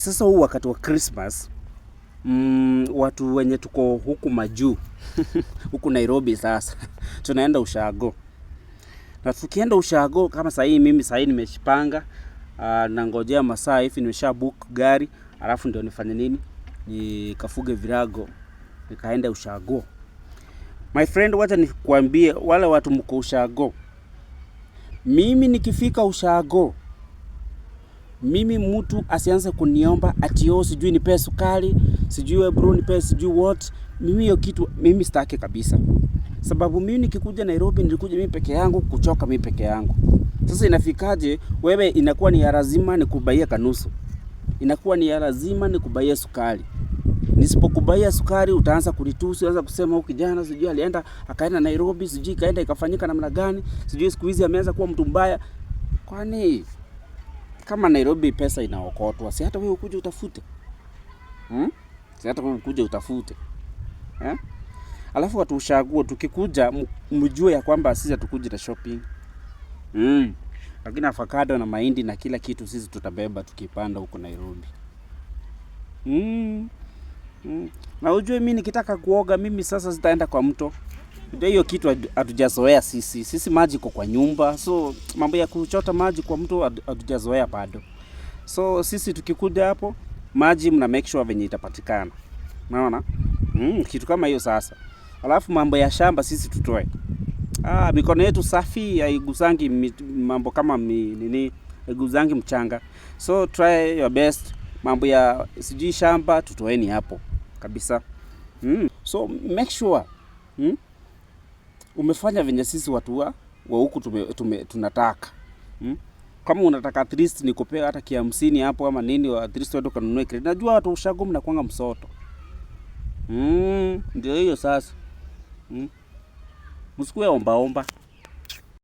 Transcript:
Sasa huu wakati wa Christmas, watu wenye tuko huku majuu huku Nairobi sasa tunaenda ushago, na tukienda ushago kama sahii, mimi sahii nimejipanga, nangojea masaa hivi, nimesha book gari, alafu ndio nifanye nini, nikafuge virago nikaenda ushago. My friend, wacha nikuambie, wale watu mko ushago, mimi nikifika ushago, mimi mtu asianze kuniomba ati, "Oh, sijui nipe sukari, sijui we bro nipe sijui what." Mimi hiyo kitu mimi sitaki kabisa, sababu mimi nikikuja Nairobi nilikuja mimi peke yangu, kuchoka mimi peke yangu. Sasa inafikaje wewe inakuwa ni ya lazima nikubaie kanusu, inakuwa ni ya lazima nikubaie sukari? Nisipokubaia sukari utaanza kunitusi, utaanza kusema huyu kijana sijui alienda akaenda Nairobi, sijui kaenda ikafanyika namna gani, sijui siku hizi ameanza kuwa mtu mbaya. Kwani kama Nairobi pesa inaokotwa, si hata wewe ukuje utafute? Si hata wewe ukuje utafute, eh? Alafu watu ushago tukikuja, mjue ya kwamba sisi hatukuji na shopping. Lakini avocado na mahindi na kila kitu sisi tutabeba tukipanda huko Nairobi. Na ujue mimi nikitaka kuoga, mimi sasa sitaenda kwa mto. Ndio hiyo kitu hatujazoea sisi. Sisi maji iko kwa nyumba, so mambo ya kuchota maji kwa mto hatujazoea bado. So sisi tukikuja hapo, maji mna make sure venye itapatikana. Unaona? Kitu kama hiyo sasa. Alafu mambo ya shamba sisi tutoe. Ah, mikono yetu safi haigusangi mambo kama nini, haigusangi mchanga. So try your best. Mambo ya sijui shamba tutoeni hapo kabisa. So make sure umefanya venye sisi watu wa huku tunataka. Kama unataka at least nikupea hata 50 hapo ama nini, at least wewe ukanunue credit. Najua watu ushago mnakuanga msoto. Ndio hiyo sasa. Msikue omba omba.